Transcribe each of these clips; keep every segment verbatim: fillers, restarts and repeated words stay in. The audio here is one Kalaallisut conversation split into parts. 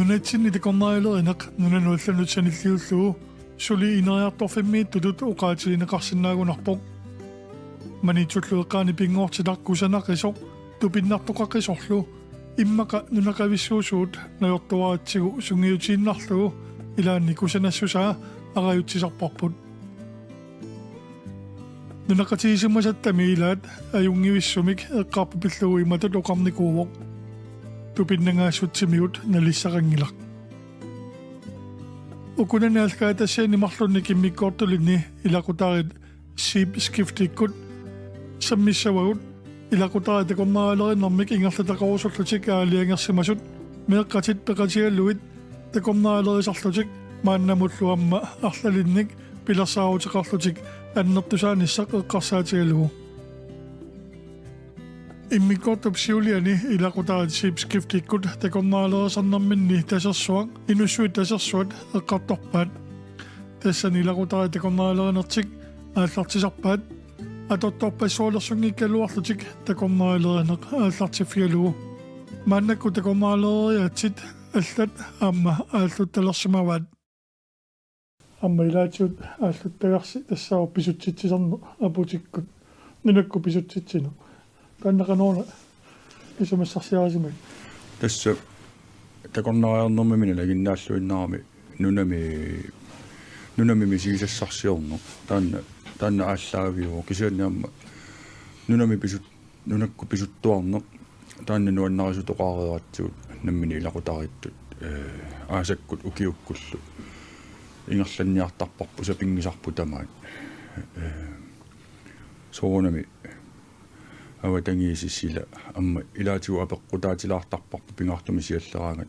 Nunatsinni takornarialerineq nunanut allanut sanilliullugu suli ineriartorfimmiittutut oqaatigineqarsinnaagunarpoq. Maniitsullu eqqaani pinngortitaq kusanaqisoq tupinnartoqaqisorlu immaqa nunaqavissuusugut najortuaratsigu sungiutiinnarlugu ilaanni kusanassusaa arajutsisarparput. Nunaqatigisimasattami ilaat ajunngivissumik eqqarpoq pillugu imatut oqarnikuuvoq: Tupinnangaassutsimivut nalissaqanngilaq. Ukunani aallakaatitassianni marlunnik immikkoortulinni ilaqutariit Sheep Skiftikkut sammissavagut ilaqutariit takornarialerinermik ingerlataqarusullutik aalajangersimasut meeqqatit peqatigalugit takornarialerisarlutik maannamullu aamma arlalinnik pilersaaruteqarlutik annertusaanissaq eqqarsaatigalugu. Immikkoortup siuliani ilaqutariit Sheep Skiftikkut takornarialerisarnerminni tasersuaq Inussuit Tasersuat eqqartorpaat. Tassani ilaqutariit takornarialerinertik aallartisarpaat atortorpassualersunngikkaluarlutik takornarialerineq aallartiffigalugu. Maannakkut takornarialeriaatsit allat aamma aalluttalersimavaat. Aamma ilaatigut aalluttagarsi tassaavoq pisutsitsisarneq aputikkut, nunakkut pisutsitsineq. Taanna qanoq una isumassarsiarisimagit? Tassa takornariarnermimi nalaginnaalluinnarami nunami, nunami misigisassarsiorneq. Taanna, taanna aallaaviuvoq, kisianni aamma nunami pisut-, nunakkut pisuttuarneq taanna nuannarisutoqareeratsigu nammineq ilaqutariittut, ee, aasakkut ukiukkullu ingerlanniartarparput, sapinngisarput tamaat. Ee, soorunami avatangiisit sila aamma ilaatigut apeqqutaatilaartarparput pingaartumik sialleraangat.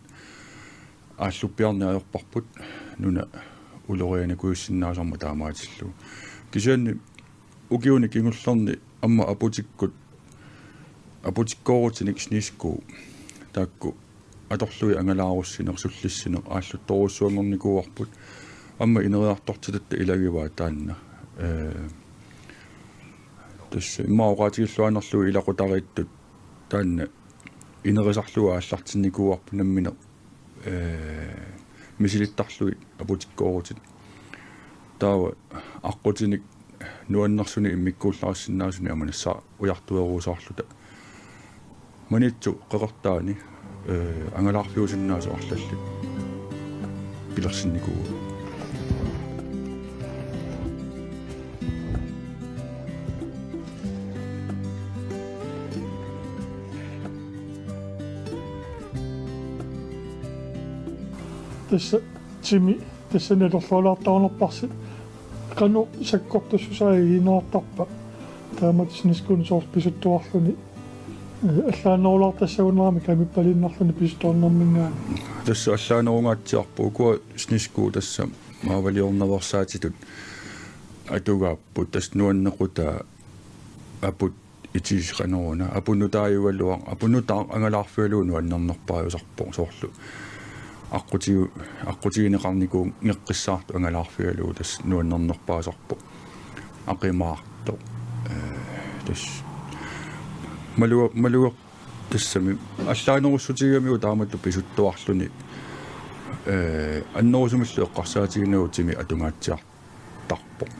Aalluppiarneq ajorparput nuna ulorianikuussinnaasarmat taamaatillugu. Kisianni ukiuni kingullerni aamma aputikkut, aputikkoorutinit snesku taakku atorlugit angalaarussineq, sullissineq aalluttorujussuanngornikuuarput. Aamma ineriartortitatta ilagivaat taanna. Ee, tassa immaqa oqaatigilluarnerlugu ilaqutariittut taanna inerisarlugu aallartinnikuuarput nammineq, ee, misilittarlugit aputikkoorutit. Taava aqqutinik nuannersunik immikkuullarissinnaasunik aamma nassaat ujartueruusaarluta. Maniitsoq Qeqertaani, ee, angalaarfiusinnaasoq arlallit pilersinnikuuagut. Tassa Timi tassani atorlualaartarunarparsi. Qanoq sakkortussusaa igiinnartarpa? Taamatut sneskunik soorlu pisuttuarluni, ee, allaanerulaartassagunarami kamippaliinnarluni pisuttuarnerminngaanniit. Tassa allaanerungaatsiarpoq, ukua snesku tassa maavaliornaveersaatitut atugaapput, tassa nuannequtaa aput itiseqaneruna, aput nutaajugaluaq, aput nutaaq angalaarfigalugu nuannernerpaajusarpoq soorlu. Aqqutigu-, aqqutigineqarnikuunngeqqissaartoq angalaarfigalugu tassa nuannernerpaasarpoq. Aqimaartoq. Ee, tassa maluga-, maluga-, tassami allaanerussutigigamiuk taamatut pisuttuarluni, ee, annerusumillu eqqarsaatiginagu timi atungaatsiar-, tarpoq.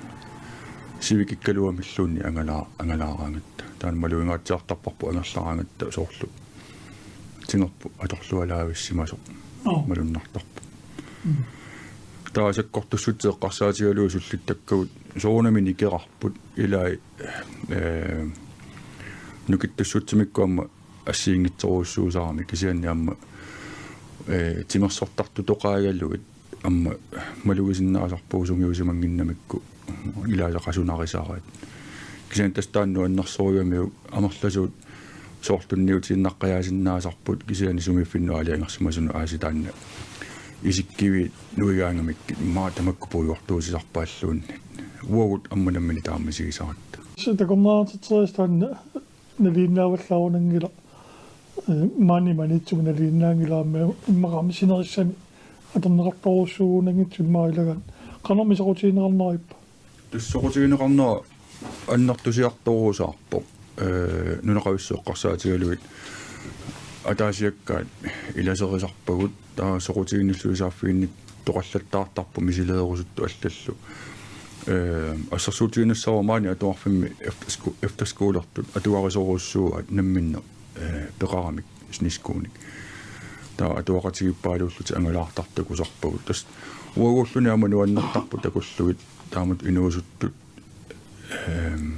Sivikikkaluamilluunniit angalaa-, angalaaraangatta. Taanna malugingaatsiartarparput angerlaraangatta soorlu. Tingerput atorlualaavissimasoq. Joo. Malunnartarpoq. Mm. Taava sakkortussutsit eqqarsaatigalugit sullittakkagut soorunami nikerarput ilai, ee, nukittussutsimikkut aamma assigiinngitsorujussuusarami kisianni aamma, ee, timersortartutoqaagalugit aamma malugisinnaasarpugut sungiusimannginnamikku ilaasa qasunarisaraat. Kisianni tassa taanna nuannersorigamiuk amerlasuut soorlu tunniutiinnaqqajaasinnaasarput kisianni sumiiffinnut aalajangersimasunut aasiit taanna isikkiviit nuigaangamikkit immaqa tamakku puigortuussisarpaalluunniit. Uagut aamma nammineq taama misigisaratta. Tassa takornariartitserisassat taanna nalinginnaavallaarunanngilaq, ee, maani Maniitsumi nalinginnaanngilaq aamma immaqa aamma sinerissami atorneqartorujussuugunanngitsoq immaqa ilagaat. Qanormi soqutigineqarnerippa? Tassa soqutigineqarnera annertusiartoruusaarpoq, ee, nunaqavissuseq eqqarsaatigalugit Ataasiakkaat ilaserisarpagut, taava soqutiginilluinnarniarfiginni toqallattaartarput misileerusuttut allallu. Ee, assersuutiginissavarput maani atuarfimmi eftersko-, efterskolertut atugarisorujussuuaat namminneq, ee, peqaramik sneskoinik. Taava atuaqatigiippaaluullutik angalaartartut takusarpagut. Tassa uaguulluni aamma nuannertarput takullugit taamatut inuusuttut, ehm,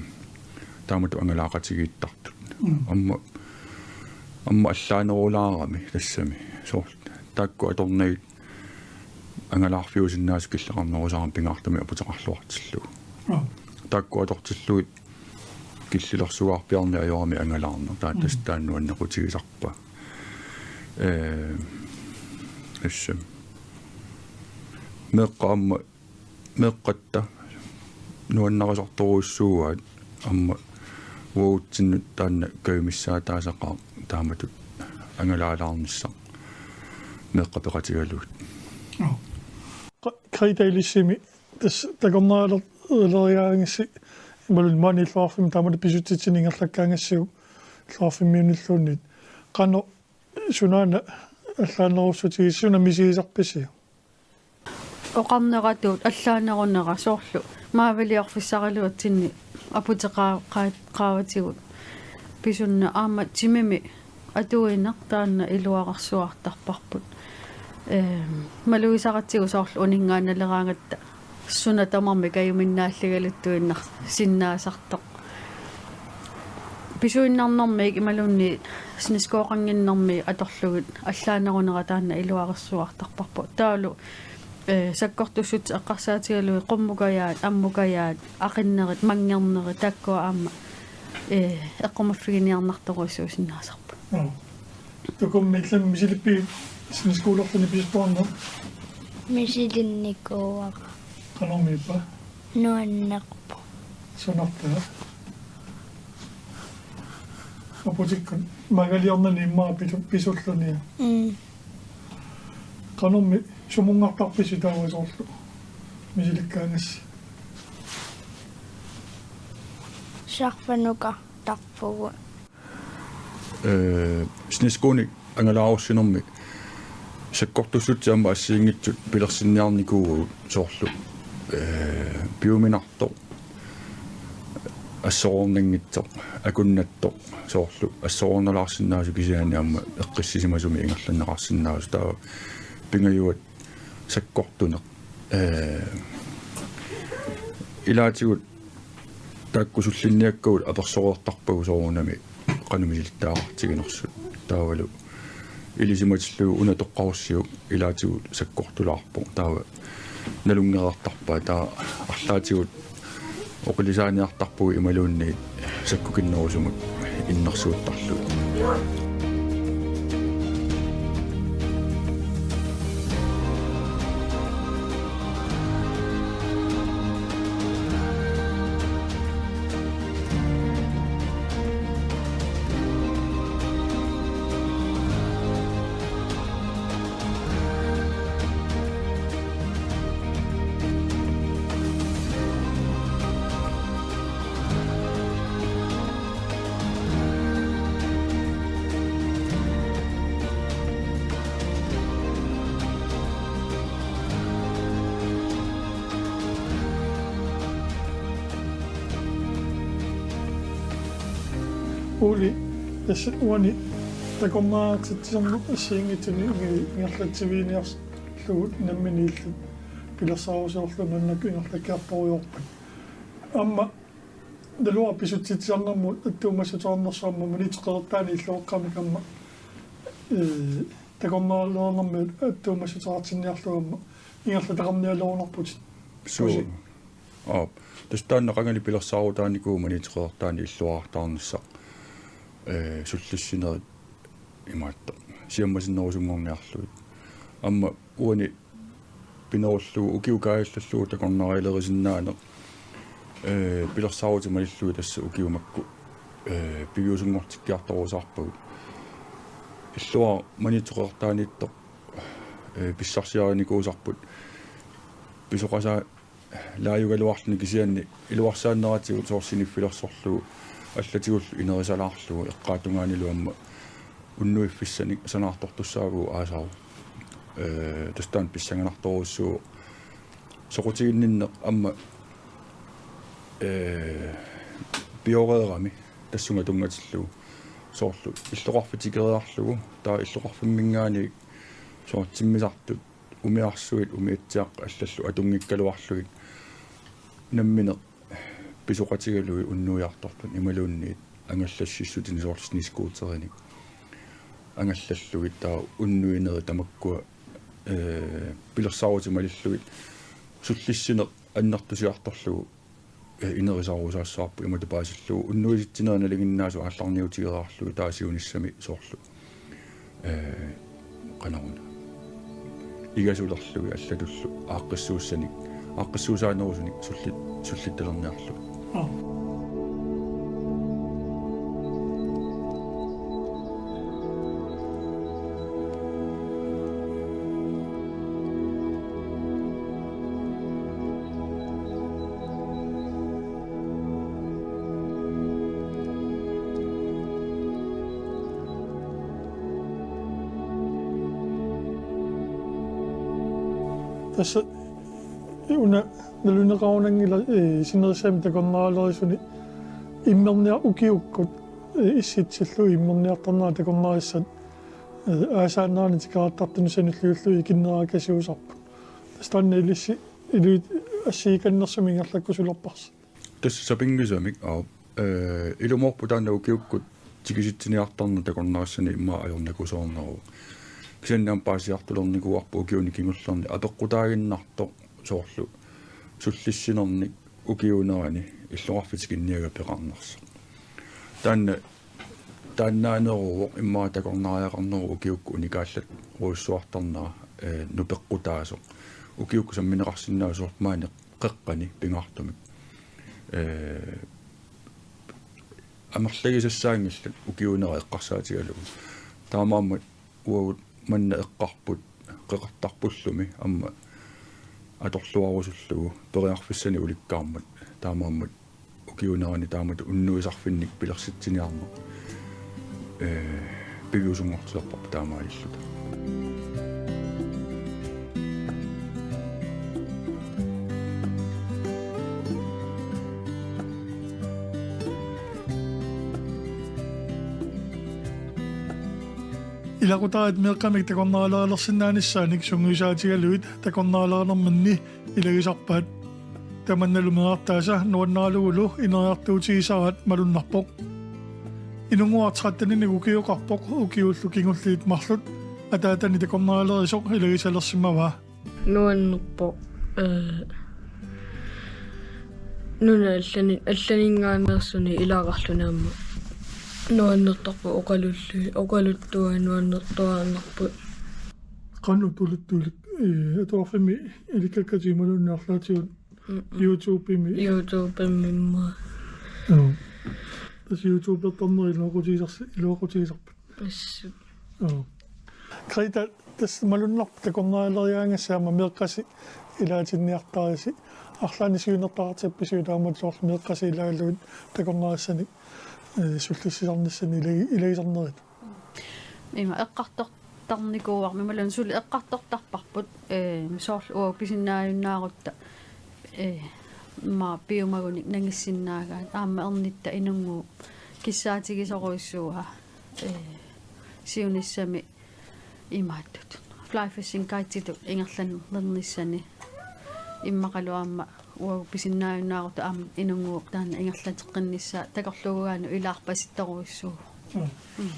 taamatut angalaaqatigiittartut. Mm. Aamma, aamma allaanerulaarami tassami. Soorlu taakku atornagit angalaarfiusinnaasut killeqarnerusarami pingaartumik aputeqarluartillugu. Aa. Taakku atortillugit killilersugaarpiarneq ajorami angalaarneq. Taava tassa Mm. taanna nuannequtigisarpaa. Ee, tassami. Meeqqat aamma, meeqqatta nuannarisartorujussuuaat aamma uagutsinnut taanna kajumissaataasaqaaq taamatut angalaalaarnissaq meeqqat peqatigalugit. Aa. Qa-, Greta, ilissimi tassa takornarialeriaagassi imaluunniit maani illoqarfimmi taamatut pisutsitsineq ingerlakkaangassiuk illoqarfimmiunilluunniit. Qanoq sunaana allaanerussutigisoq, suna misigisarpisiuk? Oqarneratut allaanerunera soorlu maavaliorfissaraluatsinni aputeqaa-, qaa-, qaavatigut pisunneq aamma timimi atuineq taanna iluarersuartarparput. Ehm, malugisaratsigu soorlu uninngaannaleraangatta suna tamarmi kajuminnaalligaluttuinnarsinnaasartoq. Pisuinnarnermik imaluunniit sneskoqannginnermik atorlugit allaanerunera taanna iluarersuartarparput. Taavalu, eh, sakkortussutsit eqqarsaatigalugit qummukajaat, ammukajaat, aqinnerit, manngernerit, taakkua aamma, eh, eqqumaffiginiarnartorujussuusinnaasarput. Joo. Takummillu misilippigit sneskolerluni pisuttuarneq? Misilinnikuuara. Qanormiippa? Nuannerpoq. Sunartaa? Aputikkut maagaliornani immaqa pisu-, pisulluni. Mm. Qanormi sumunngartarpisi taava soorlu misilikkaangassi? Sarfanukartarpugut. Ee, sneskoinik angalaarussinermi sakkortussutsit aamma assigiinngitsut pilersinniarnikuuagut soorlu, ee, piuminartoq, assoroornanngitsoq, akunnattoq, soorlu assoroornalaarsinnaasut kisianni aamma eqqissisimasumik ingerlanneqarsinnaasut, taava pingajuat sakkortuneq. Ee, ilaatigut taakku sullinniakkagut apersoreertarpagut soorunami qanoq misilittagaqartiginersut. Taavalu ilisimatillugit una toqqarussiuk ilaatigut sakkortulaarpoq. Taava nalunngereertarpaat, taava arlaatigut oqilisaaniartarpugut imaluunniit sakkukinnerusumut innersuuttarlugit. Ole, tassa uani takornariartitsisarneq assigiinngitsunik inge-, ingerlatsiviginiarlugu nammineq illit pilersaarusiorlugu maannakkut ingerlakkiartorujoorpat. Aamma naluara pisutsitsisarnermut attuumassuteqarnersoq aamma Maniitsoq Qeqertaani illuaqqamik aamma, ee, takornarialerinermi attuumassuteqartinniarlugu aamma ingerlataqarnialerunarputit. Suu. Pusi. Aap. Tassa taanna qangali pilersaarutaanikuuvoq Maniitsoq Qeqertaani illuarartaarnissaq. Ee, sullissinerit imaattoq. Siammasinnerusunngorniarlugit. Aamma uani pinerullugu ukiut kaajallallugu takornarialerisinnaaneq, ee, pilersaarutit malillugit tassa ukiut makku, ee, piviusunngortikkiartorusaarpagut. Illuara Maniitsoq Qeqertaaniittoq, ee, pissarsiarinikuusarput pisoqasaa laajugaluarluni kisianni iluarsaanneratigut soorlu siniffilersorlugu allatigullu inerisalaarlugu eqqaatungaanilu aamma unnuiffissanik sanaartortussaavugut aasaq. Ee, tassa taanna pissanganartorujussuuvoq soqutiginninneq aamma, ee, pioreerami tassunga tunngatillugu. Soorlu illoqarfik tikeriarlugu, taava illoqarfimminngaanniit soorlu timmisartut umiarsuit umiatsiaqqat allallu atunngikkaluarlugit nammineq pisoqatigalugit unnuiartortut imaluunniit angallassissutinik soorlu snescooterinik angallallugit taava unnuinerit tamakkua, ee, pilersaarutit malillugit sullissineq annertusiartorlugu, ee, inerisaarusaassavaat imatut paasillugu unnuisitsinerit nalinginnaasut aallarniutigereerlugit taava siunissami soorlu, ee, qanoruna igasulerlugit allatullu aaqqissuussanik, aaqqissuusaanerusunik sullit-, sullittalerniarlugit. Tassa una naluneqarunanngilaq, ee, sinerissami takornarialerisuni immerniar-, ukiukkut, ee, issitsillugu immerniartarnerat takornarissat, ee, aasaannerani tikeraartartuni sanilliullugu ikinnerakasiusarput. Tassa taanna ilissi iluit assigikannersumik ingerlakkusulerparsi. Tassa sapinngisamik, aap. Ee, ilumoorpoq taanna ukiukkut tikisitsiniartarneq takornarissani immaqa ajornakusoorneruvoq. Kisianni aamma paasiartulernikuuarput ukiuni kingullerni apeqqutaaginnartoq soorlu sullissinernik ukiuunerani illoqarfik tikinniagaq peqarnersoq. Taanna, taannaaneruvoq immaqa takornariaqarneruvoq ukiukkut unikaallat rujussuartarnera, ee, nupeqqutaasoq. Ukiukkut sammineqarsinnaasut soorlu maani qeqqani pingaartumik. Ee, amerlagisassaanngillat ukiuunera eqqarsaatigalugu. Taamaammat uagut manna eqqarput qeqertarpullumi aamma atorluarusullugu periarfissanik ulikkaarmat taamaammat ukiuunerani taamatut unnuisarfinnik pilersitsiniarneq, ee, piviusunngortilerparput taamaalilluta. Ilaqutariit meeqqamik takornarialerilersinnaanissaannik sungiusaatigalugit takornarialerinerminni ilagisarpaat. Tamannalu meerartaasa nuannaralugulu ineriartuutigisaraat malunnarpoq. Inunnguaq tretteninik ukioqarpoq ukiullu kingulliit marluk ataatani takornarialerisoq ilagisalersimavaa. Nuannerpoq, ee, nunat allani-, allaninngaanneersuni ilaqarluni aamma. Nuannertarpoq oqalulli-, oqaluttuaat nuannertuaannarput. Qanoq tuluttut ilik-, ee, atuarfimmi ilikkakkatit imaluunniit arlaatigut Mm-mm. YouTube-imi. YouTube-imi immaqa. Joo. Tassa YouTubertarnerit iluaqutigisarsi-, iluaqutigisarput. Assut. Joo. Greta, tassa malunnarpoq takornarialeriaangassi aamma meeqqasi ilaatinniartarisi. Arlaannik siunertaqartippisiuk taamatut soorlu meeqqasi ilaalugit takornarissani, ee, sullissisarnissani ilagi-, ilagisarnerit? Ima eqqartortarnikuuarmi, imaluunniit suli eqqartortarparput, ee, soorlu uagut pisinnaajunnaarutta, ee, immaqa piumagunik nangissinnaagaat, aamma ernitta inunnguup kissaatigisorujussuuaa, ee, siunissami imaattut fly fishing guiditut ingerlanernissani. Immaqalu aamma uagut pisinnaajunnaarutta aamma inunnguup taanna ingerlateqqinnissaa takorluugaanut ilaarpasittorujussuuvoq. Mm. Mm.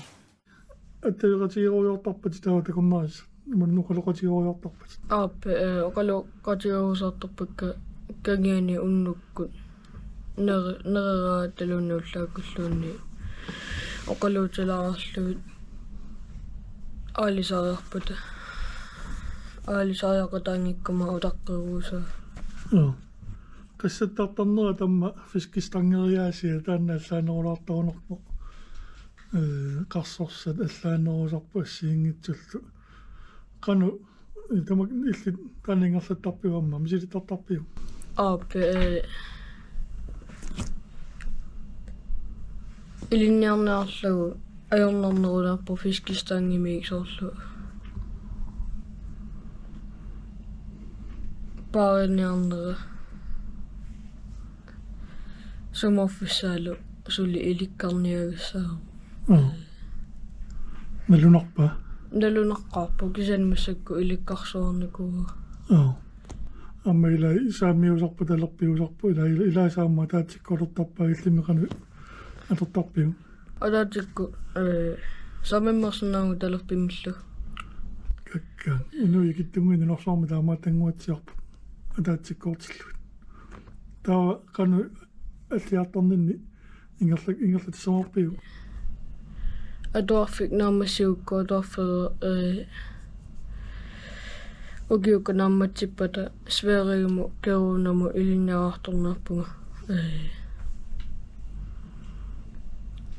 Attaveqatigeerujoortarpatit taava takornarissat? Imaluunniit oqaloqatigeerujoortarpatit? Aap, ee, oqaloqatigeerusaartarpakka kangiani unnukkut. Nere-, nereraataluunniit ullaakkulluunniit oqaluutilaarlugit aalisariarpata. Aalisariaqataanngikkuma utaqqeruusaa. Joo. Qassattartarnerat aamma fiskestangeriaasiat taanna allaanerulaartarunarpoq. Ee, qarsorsat allaanerusarput assigiinngitsullu. Qanoq, ee, tamakku illit taanna ingerlattarpiuk aamma, misilittartarpiuk? Aap, ee, ilinniarniarlugu Ajornarnerulaarpoq fiskestangimik soorlu. Paariniarnera. Sumorfissaalu suli ilikkarniagassaavoq. Joo. Nalunarpa? Nalunaqqaarpoq kisianni massakkut ilikkarsuarnikuuara. Joo. Aamma ila saamiusarput talerpiusarput ila, ila, ila saamma ataatsikkoortarpaa illimmi qanoq atortarpiuk? Ataatikkut, eh, saamimmersinnaanngilaq talerpimmillu. Kakkaak. Inuit ikittunnguit nunarsuarmi taamaattunnguatsiarput. Ataatsikkoortillugit. Taava qanoq alliartorninni ingerla-, ingerlatissavarpiuk? Atuarfik naammassigukku atuarfik, eh, ukiukkut naammatsippata Sverigimut Kirunamut ilinniartorniarpunga. Eh.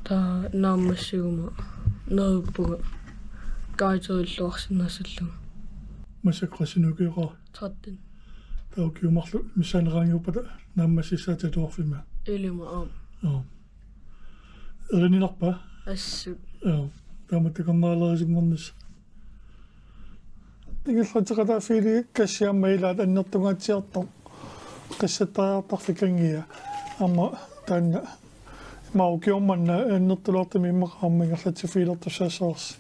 Taava naammassiguma neriuppunga guiderilluarsinnaassallunga. Massakkut qassinukioqa? Tretten. Taava ukiut marluk missaani qaangiuppata naammassissaatit atuarfimmi? Ilumut, aap. Joo. Erininarpa? Assut. Joo. Taama takornarialerisunngornissaq. Ingerlateqataaffigilikkassiuk aamma ilaat annertungaatsiartoq. Qissattariartarfik Kangia. Aamma taanna. Ima ukioq manna annertulaartumik immaqa aamma ingerlatsiffigilertussaassavarsi.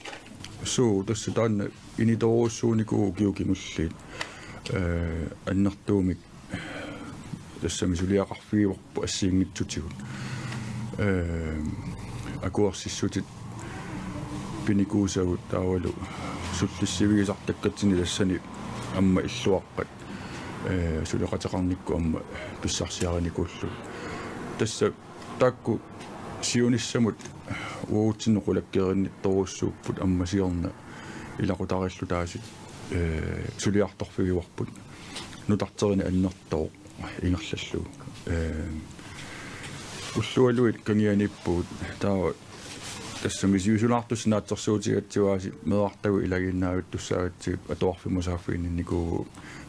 Suu, tassa taanna initoorujussuunikuuvoq ukiut kingulliit. Eh, annertuumik tassami suliaqarfigivarput assigiinngitsutigut. Eh, akuersissutit pinikuusagut taavalu sullissivigisartakkatsinni tassani aamma illuaqqat, eh, suleqateqarnikkut aamma pissarsiarinikuullugu. Tassa taakku siunissamut uagutsinnut qulakkeerinnittorujussuupput aamma siorna ilaqutariillu taasut, eh, suliartorfigivarput. Nutarterineq annertooq ingerlallugu. Eh, ullualuit Kangianiippugut taava tassami sivisulaartussat naatsorsuutigigatsigu aasiit meerartagut ilagiinnaavittussaagatsigit atuarfimmut saaffiginninnikuuvugut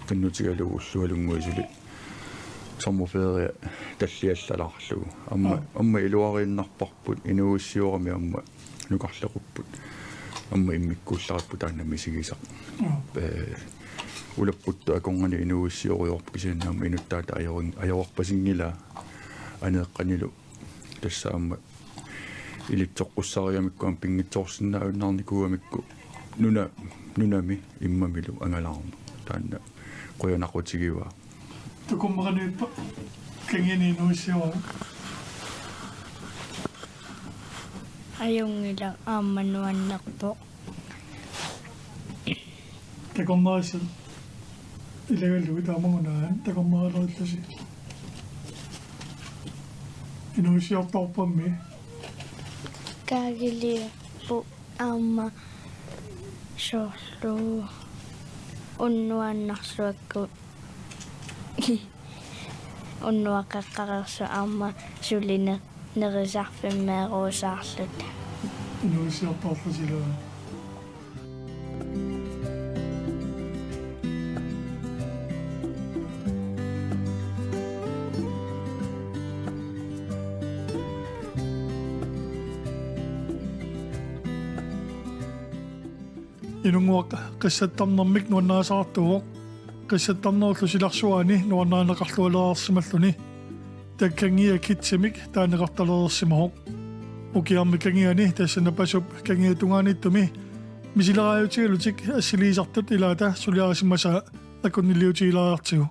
qinnuteqalugu ullualunnguit suli sommerferie talliallalaarlugu. Aamma, Aa. Aamma iluariinnarparput inuuissiorami aamma nukarlequpput. Aamma immikkuullaripput taanna misigisaq. Aa. Eh, ulapputtoq akornanni inuuissiorujorpoq kisianni aamma inuttaata ajorin-, ajorerpasinngilaa aneeqqanilu. Tassa aamma ilitsoqqussarigamikku aamma pinngitsoorsinnaajunnaarnikuugamikku nuna-, nunami immamilu angalaarneq. Taanna qujanaqutigivaa. Takornariarpa Kangiani inuuissiorami? Ajunngilaq, aamma nuannerpoq. Takornarissat ilagalugit taamagunaan takornarilerillusi. Inuuissiortarpammi? Kaagiliuppoq aamma soorlu unnuaannarluakku unnuaqeqqareersut aamma suli ne-, nerisarfimmeeruusaarluta. Inuuissiortarlusi ilaa. Inunnguaq qissattarnermik nuannarisaartuuvoq. Qissattarnerullu silarsuaani nuannarineqarlualereersimalluni. Taava Kangia Kidsimik taaneqartalereersimavoq. Ukiarmi Kangiani tassa Napasup Kangiata tungaaniittumi misileraajutigalutik assiliisartut ilaata suliarisimasaa akunniliutigilaariartigu.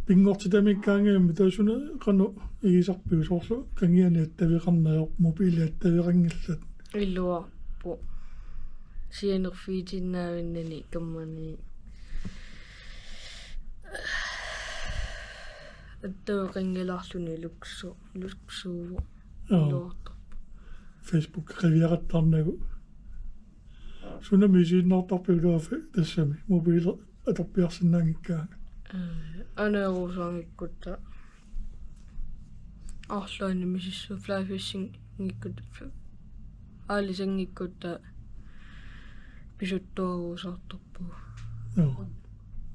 Pinngortitamiikkaangamik taava suna qanoq igisarpiuk, soorlu kangiani attaveqarneq ajorpoq, mobiili attaveqanngillat? Iluarpoq. Sianerfigitinnavinnani kammani attaveqanngilaarluni luksu-, luksuuvoq. Joo. Iluartarpoq. Facebook qiviaqattaarnagu. Sunami isiginnaartarpiuk, taava fe-, tassami mobiili atorpiarsinnaanngikkaangat? Ee, aneerusaanngikkutta, arlaanni misissu-, fly fishingikku-, f-, aalisanngikkutta pisuttuarusaartarpugut. Joo.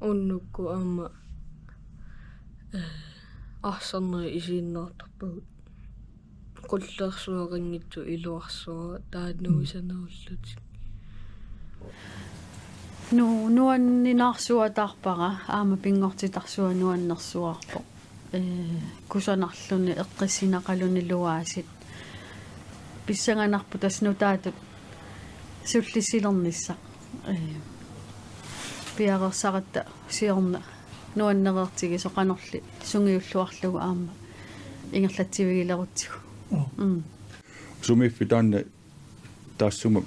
Unnukkut aamma, ee, arsarnerit isiginnaartarpagut. Qulleersuaqanngitsut iluarsuaq taanna. Mm. Nuisanerullutik. Nu-, nuanninaarsuataarpara, aamma pinngortitarsuaq nuannersuarpoq. Ee, kusanarluni eqqissinaqaluni luaasit. Pissanganarpoq tassa nutaatut sullissilernissaq. Ee, piareersaratta siorna nuannereertigisoq qanorli sungiulluarlugu aamma ingerlatsivigilerutsigu. Joo. Mm. Sumiiffik taanna taassuma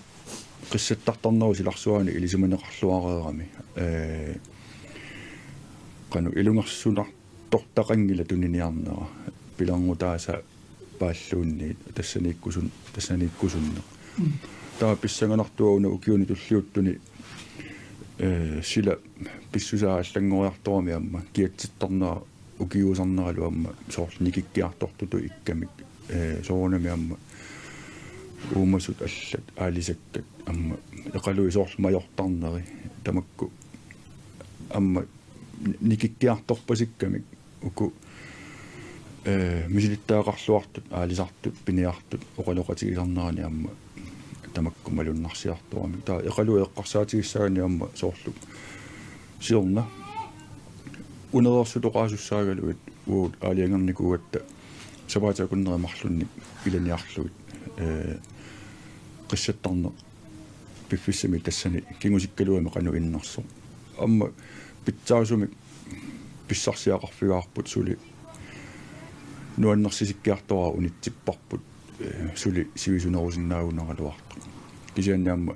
qissattartarnerup silarsuani ilisimaneqarluareerami. Ee, qanoq ilungersunartortaqanngilaq tuniniarnera. Pilerngutaasa paalluunniit tassaniikkusun-, tassaniikkusunneq. Mm. Taava pissanganartua una ukiuni tulliuttuni, ee, sila pissusaa allanngoriartorami aamma kiatsittarnera ukiuusarneralu aamma soorlu nikikkiartortutut ikkamik, ee, soorunami aamma uumasut allat aalisakkat aamma eqaluit soorlu majortarneri tamakku aamma ni-, nikikkiartorpasikkamik uku, ee, misilittagaqarluartut, aalisartut, piniartut oqaloqatigisarnerani aamma tamakku malunnarsiartoramik. Taava eqaluit eqqarsaatigissagaanni aamma soorlu siorna unereersut oqaasussaagaluit uagut aalajangernikuugatta sapaatip akunneri marlunnik ilaniarlugit, ee, qissattarneq piffissami tassani kingusikkaluami qanoq innersoq. Aamma pitsaasumik pissarsiaqarfigaarput suli nuannersisikkiartoraara unitsipparput, ee, suli sivisunerusinnaagunaraluartoq. Kisianni aamma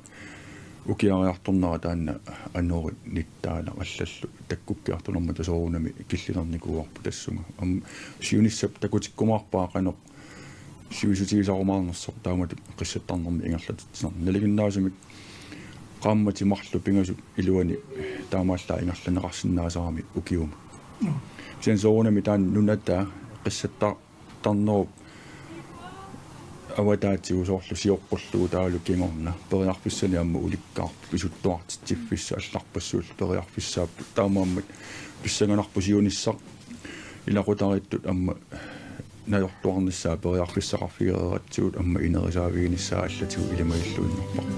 ukiariartornera taanna anori nittaalaq allallu takkukkiartornermata soorunami killinernikuuarput tassunga. Aamma siunissap takutikkumaarpaa qanoq sivisutigisarumaarnersoq taamatut qissattarnermi ingerlatitsinermi. Nalinginnaasumik qaammatit marluk pingasut iluani taamaallaat ingerlanneqarsinnaasarami ukiumut. Joo. Kisianni soorunami taanna nunataa qissattarnerup avataatigut soorlu sioqqullugu taavalu kingorna periarfissanik aamma ulikkaarpoq pisuttuartitsiffissaq allarpassuillu periarfissaapput. Taamaammat pissanganarpoq siunissaq ilaqutariittut aamma najortuarnissaa periarfissaqarfigereeratsigu aamma inerisaaviginissaa allatigut ilimagilluinnarpara.